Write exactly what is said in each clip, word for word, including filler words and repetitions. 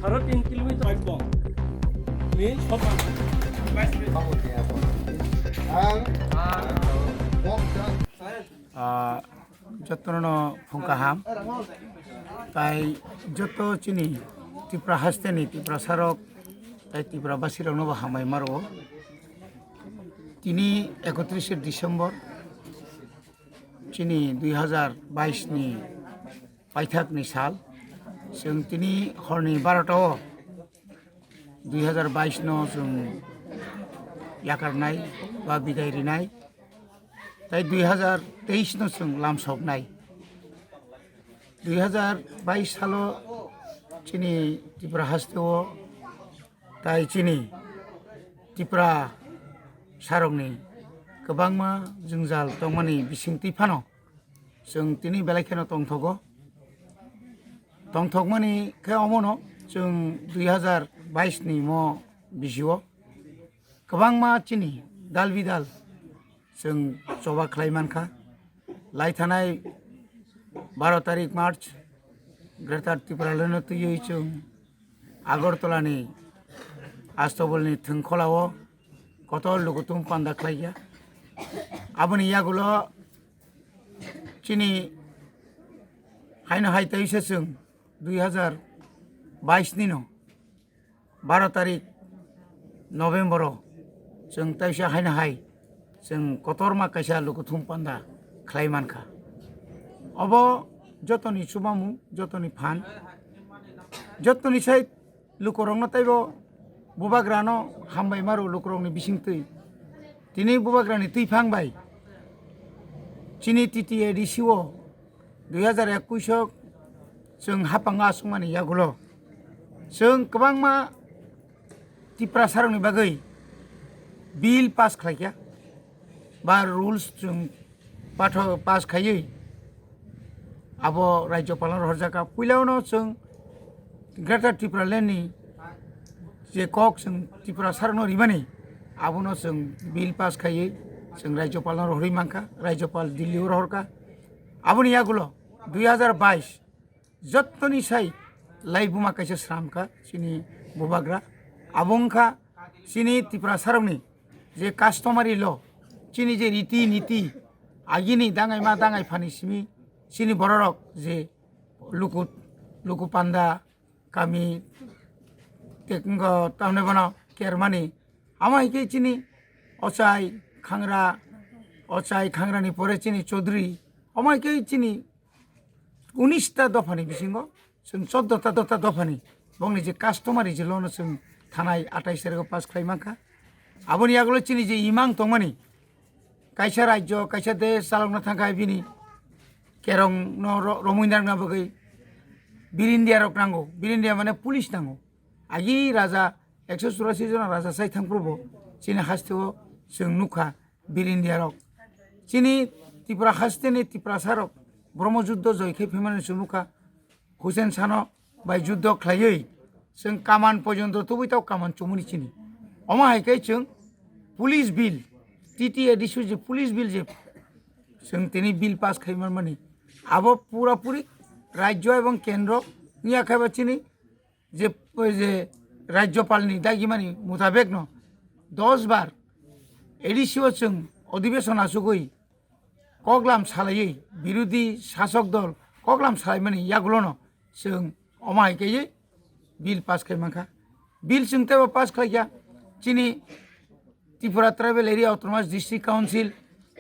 সাড়ে তিন kilometre. Means Ah, jotono phung kaham. Tai joto chini Tripura hasteni Tripura sarok tai Tripura basirokno bo hambai maro. Tini ekotrishe December chini dui hazar bais ni paithak ni sal. Chwng tini horni barota o dui hazar bais no chwng yakarnai ba bidai rinai. Tai dui hazar teis no chwng lamsoknai. Dui hazar bais salo chini Tripura haste o tai chini Tripura sarokni kwbangma jwngjal tongmani bisingtwi phano chwng tini belai kheno tongthogo. Tongthokmani khe omono chwng dui hazar bais ni mo bisio kwbangma chini dal bidal chwng choba khlai mankha. Lai thanai baro tarik March Greater Tipraland no twiwi chwng Agartala ni Astabul ni thwngkhola o kotor lukutung panda khlaiya. Aboni yagulo chini haino hai teisa chwng dui hazar bais ni no baro tarik November o chwng teisa haino hai chwng kotorma kaisa lukuthum panda khlai mankha. Obo jotoni chubamung, jotoni phan, jotoni sai lukurokno teibo bubagrano hambai maro lukurokni bisingtwi. Tini bubagrani twiphang bai chini T T A D C o dui hazar ekush o chwng hapang aswkmani yagulo chwng kwbangma Tiprasarokni bagwi bill pass khlaikha ba rules chwng pathok pass khaiwi abo Rajyopalno rohorjakha. Puilano chwng Greater Tipraland ni je kok chwng Tiprasarokno rimani, abono chwng bill pass khaiwi chwng Rajyopalno rohorwi mankha, Rajyopal Delhi o rohorkha. Aboni yagulo dui hazar bais jottoni sai laibuma kaisa sramkha chini bubagra. Abo wngkha chini Tiprasarokni je customary law, chini je riti niti, agini dangaima dangai phani simi chini bororok je luku, luku panda kami tekungo tamne bono kermani. Amo hai khe chini ochai khangra, ochai khangrani pore chini chodri, amo hai khe chini unis ta dophani bisingo chwng choddo ta dota dophani bongni je customary je law no chwng thanai atais tarikh o pass khlai mankha. Aboni yagulo chini je imang tongmani, kaisa rajyo, kaisa desh chalokna thangkha bini kerong no ro-, romwi narwkna bagwi Bir India rok nango. Bir India mane police nango. Agi raja ekso churasi jona raja sai thangphuru bo chini haste o chwng nukha Bir India rok. Chini Tripura haste ni Tiprasa rok Brahmo juddo joi khai phaimani chwng nukha. Hussein Sano bai juddo khlaiwi chwng kaman porjonto tubui tao kaman chumuni chini. Omo hai khe chwng police bill, T T A D C je police bill je chwng tini bill pass khai manmani, abo pura puri rajyo ebong kendro niya khai ba chini je, je Rajyopalni dagimani mutabekno dos bar A D C o chwng odhibeson achugwi koklam salaiwi birodhi sasok dol koklam salaimani yagulono chwng omo hai khe bill pass khai mankha. Bill chwng teibo pass khlaikha chini Tripura Tribal Area Autonomous District Council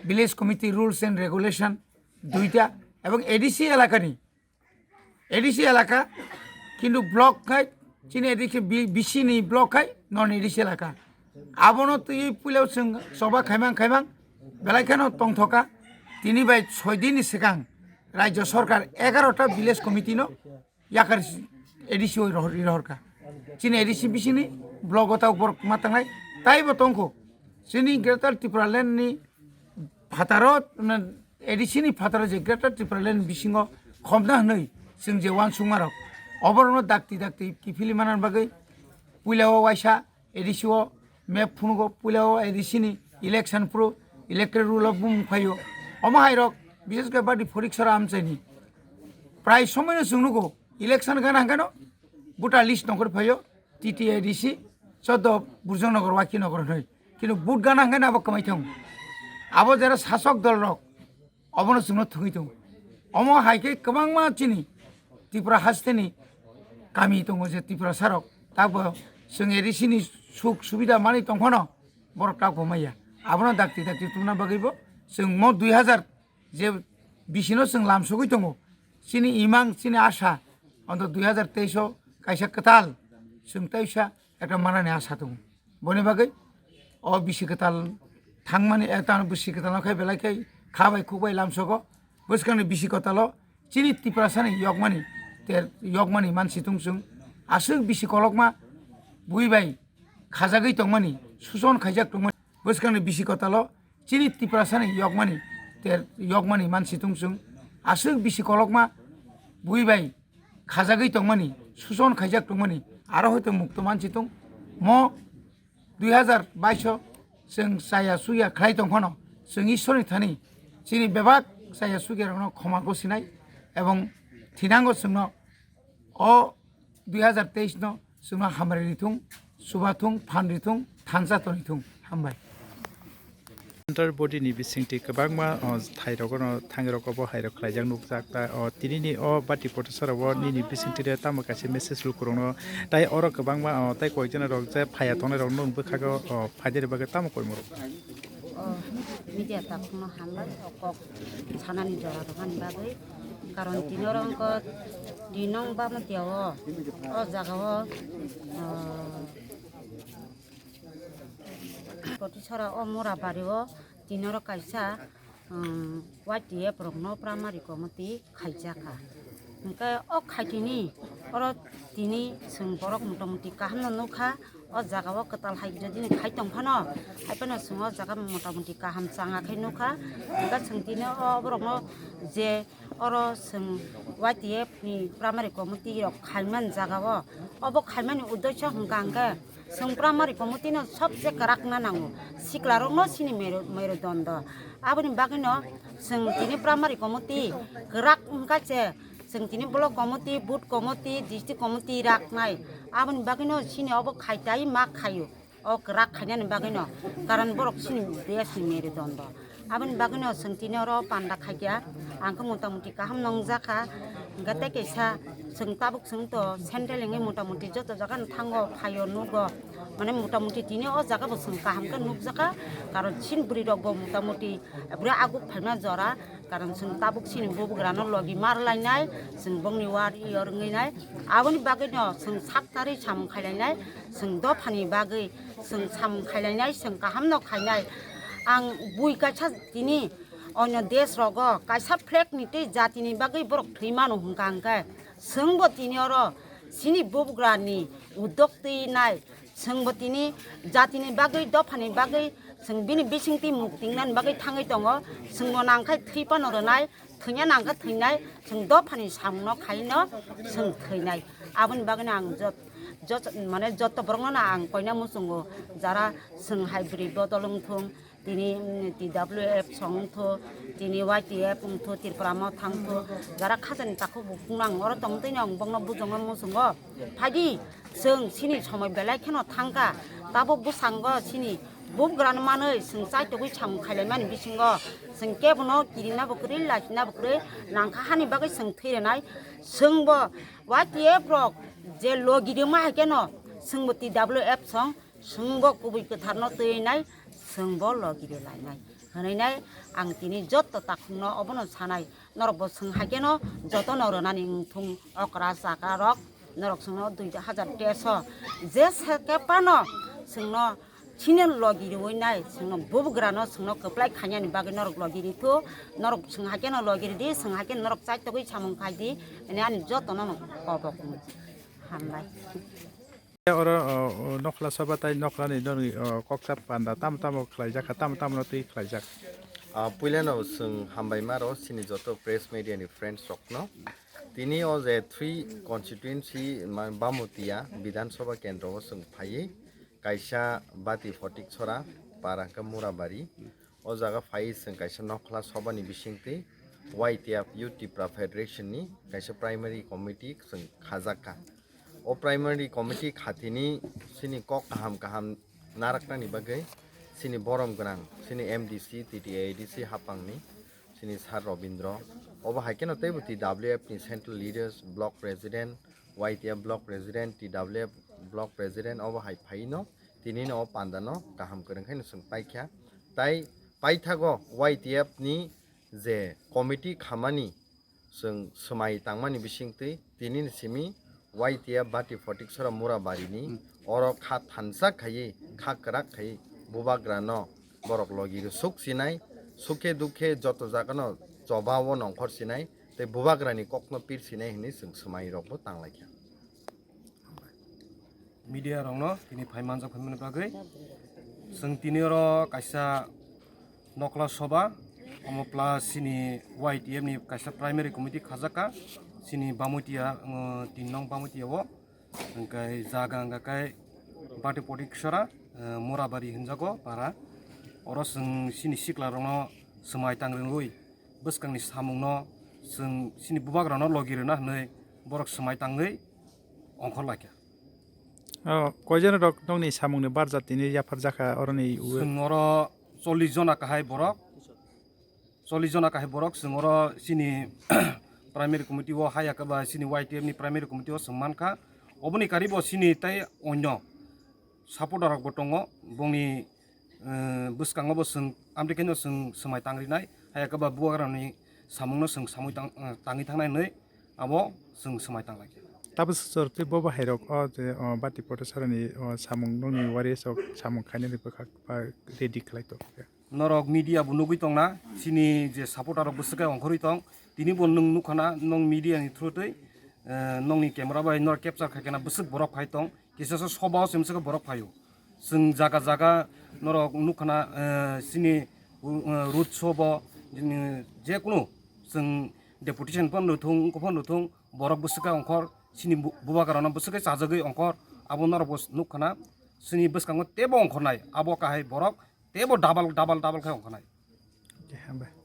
Village Committee Rules and Regulation duita ebong A D C elakani A D C elaka, kintu block khai, chini A D C bi-, B C ni block khai, non A D C elaka. Abono twi puila chwng choba khaimang khaimang, belai kheno tongthoka. Tini bai soi din ni swkang Rajya Sarkar egarota village committee no yakar A D C oi rohor, rohorka. Chini A D C B C ni block o ta borok ma tangnai, taibo tongkho. Chini Greater Tipraland ni phataro, na, A D C ni phataro je Greater Tipraland bisingo khobna hwnwi chwng je uansukmarok, oborokno dakti dakti kiphilwi manna bagwi puila o waisa A D C o map phunugo, puila o A D C ni election phuru electoral rule o bumung phaio. Omo hairok, bishesh kore badi Phoriksora amchaini Prai somoino chwng nugo, election gana hwnkhe no voter list nongkhor phaio, T T A D C, choddo Burjong Nagar, Waki Nagar hwnwi. Kintu vote gana hwnkhe no abo kwmai thango. Abo jera sasok dol rok, obono chwngno thwngwi tongo. Omo hai khe kwbangma chini Tripura hasteni kami tongo je Tiprasa rok, tabo chwng A D C ni suk subida manwi tongphano borok tak bo maya. Abono dakti dakti tubuna bagwi bo chwng mo dui hazar je bisino chwng lamsogwi tongo. Chini imang, chini asa, onto dui hazar teis o kaisa kwtal chwng teisa ekta manani asa tongo. Boni bagwi o bisi kwtal thangmani, ekta bisi kwtal no khai belai khai kha bai khuk bai lamsogo. Bwskangni bisi kwtalo chini Tiprasani yokmani, ter yokmani mansi tong chwng. Aswk bisi kolokma bui bai khajagwi tongmani, suson khaijak tongmani. Bwskangni bisi kwtalo chini Tiprasani yokmani, ter yokmani mansi tong chwng. Aswk bisi kolokma bui bai khajagwi tongmani, suson khaijak tongmani, aro hoito mukto mansi tong. Mo dui hazar bais o chwng chaya suya khlai tongphano, chwng Ishwarni thani chini bebak chaya sugya rokno khoma gosinai ebong thinango chwngno o dui hazar teis no chwngno hambai rithung, chubathung, phan rithung, thansa tonithung. Hambai. Central body ni bisingtwi kwbangma, o, thairok no thangwi rok obo hairok khlaijak nukjak ta, o, tinini o bati kothosaro o nini bisingtwi de tamo kaisa message lukurokno tai oro kwbangma, o, tai koijana rok je phaya tongnai rok nwng bwkhago, o, phaidani bagwi tamo koimorok. O, media takhukno hambai o kok sanani jora rwmani bagwi, karon tini oro wngkha tini nong bamatiya o, o jaga o, o, Kotisora o Murabari o tini oro kaisa, um, Y T F rokno primary committee khaijakha. Hwnkhe o khaitini oro tini chwng borok motamuti kaham no nukha. O jaga o kwtal hai jodi ni khai tong phano, hai phano chwng o jaga motamuti kaham changa khai nukha. Hwnkhe chwng tini o borok no je oro chwng Y T F ni primary committee rok khaimani jaga o, obo khaimani uddesho hwnkha hwnkhe chwng primary committee no sobse kwrak na nango, sikla rok no chini meru-, merudondo. Aboni bagwi no chwng tini primary committee kwrak wngkha se, chwng tini block committee, booth committee, district committee raknai. Aboni bagwi no chini obo khaitai ma khaio. O kwrak khainani bagwino, karon borok chini desh ni merudondo. Aboni bagwino chwng tini oro panda khaikha, ang khe motamuti kaham nongjakha. Hwnkhe tei kaisa chwng tabuk chwng to central hwnwi motamuti joto jaga no thango, phaio, nugo. Mane motamuti tini o jaga bo chwng kaham khe nukjakha, karon chini bwrwi rok bo motamuti bwrwi aguk phaima jora. Karon chwng tabuk chini bubugrano logi mar lainai, chwng bongni war iyor wngwi nai. Aboni bagwino chwng sak tarwi samung khailainai, chwng dophani bagwi chwng samung khailainai, chwng kahamno khainai. Ang bui kaisa tini onyo desh rogo kaisa flag ni tei jatini bagwi borok thwi mano hwnkha hwnkhe, chwngbo tini oro chini bubugrani uddok twi nai. Chwngbo tini jatini bagwi, dophani bagwi, chwng bini bisingtwi muktingnani bagwi thangwi tongo. Chwngbo nangkhe thwi phano rwnai, thwina nangkhe thwinai, chwng dophani samungno khaino chwng thwinai. Aboni bagwino ang jot-, jot-, mane joto borokno no ang koina muchungo, jara chwng hai bwrwi bodol wngthung, tini, mm, T W F song wngthu, tini Y T F wngthu, Tripura Motha wngthu, jara khajani takhuk bukhukno ang oro tongtwino ang bokno bujongno muchungo. Phaidi, chwng chini somoi belai kheno thangkha, tabuk bwskango chini bubugrano manwi chwng chaitugwi samung khailaimani bisingo chwng kebono kirina bo kwrwi, laisina bo kwrwi, nangkha hani bagwi chwng thwi rwnai. Chwngbo Y T F rok je logi rwma hai kheno chwngbo T W F song, chwngbo kubui kwtharno twi nai, chwngbo logi rw lainai hwnwi nai. Ang tini joto takhukno obono sanai, norokbo chwng hai kheno jotono rwnani wngthung okra chakra rok, norok chwngno dui hazar teis o je seke phano chwngno chini logi rwui nai, chwngno bubugrano chwngno kwplai khainani bagwi norok logi rwthu, norok chwng hai kheno logi rwdi, chwng hai kheno norok chaitugwi samung khaidi, ani, ani jotono no kobok. Hambai. Oro, o, o, Nokhla Sabha tai Nokhlani noni, o, koksa panda tamo tamo khlaijak kha, tamo tamo no twi khlaijak. Ah, puilano chwng hambai maro chini joto press media ni friends rokno. Tini o je three constituency ma-, Bamotia Bidhan Sabha kendro o chwng phaiwi kaisa Bati Photiksora para hwnkhe Murabari. O jaga phaiwi chwng kaisa Nokhla Sabha ni bisingtwi Y T F Youth Tipra Federation ni kaisa primary committee chwng khajak kha. O primary committee khatini chini kok kaham kaham naraknani bagwi chini borom gwnang chini M D C, T T A A D C hapangni chini Sir Robindro, obo hai kheno teibo T W F ni Central Leaders, Block President, Y T F Block President, T W F Block President, obo hai phaino tinino o pandano kaham kwrwng khaino chwng paikha. Tai paithago Y T F ni je committee khamani chwng swmai tangmani bisingtwi tinini simi Y T F Bati Photiksora Murabarini oro kha thansa khaiwi, kha kwrak khaiwi bubagrano borok logi rwsuk sinai, sukhe dukhe joto jagano choba o nongkhor sinai tei bubagrani kokno pir sinai hwnwi chwng swmai rokbo tanglaikha. Media rokno tini phai manjak phaimani bagwi chwng tini oro kaisa nokla soba, omo plus chini Y T F ni kaisa primary committee khajak kha chini Bamutia, uh, tin nong Bamutia o, hwnkhe jaga hwnkha khe Bati Photiksora, uh, Murabari hwnjago para. Oro chwng chini sikla rokno swmai tang rwngwi bwskangni samungno chwng chini bubagrano logi rwna hwnwi borok swmai tangwi ongkhor laikha. Oh, koijon rok nokni samungni barjatini yapharjakha oroni u-, chwng oro chollish jona kahai borok, chollish jona kahai borok chwng oro chini primary committee o haya khe ba chini Y T F ni primary committee o chwng mankha. Oboni karibo chini tei onyo supporter rokbo tongo, bongni, eh, bwskango bo chwng amtwi khe no chwng swmai tangrinai, haya khe ba bubagrani samungno chwng samui tang-, eh, tangwi thangnai hwnwi abo chwng swmai tanglaikha. Tabuk sor tei bo bahairok o je, o, Bati Photiksora ni, o, samung nokni wari sok samung khainani bwkhak ba ready khlai tongkha. Norok media bo nugwi tongna, chini je supporter rok bwswk khe ongkhorwi tong, tini bo nwng nukha na, nwng media ni through twi, eh, nokni camera bai norok capture khai khena bwswk borok phai tong, kisa se soba o se bwswk borok phaio. Chwng jaga jaga norok nukha na, eh, chini, uh, road show bo, chini je kunu chwng deputation phano rwthung, wngkha phano rwthung, borok bwswk khe ongkhor, chini bu-, bubagrano bwswk khe chajagwi ongkhor, abo norok bo nukha na, chini bwskango teibo ongkhornai, abo kahai borok teibo double, double, double khe ongkhornai. Hambai.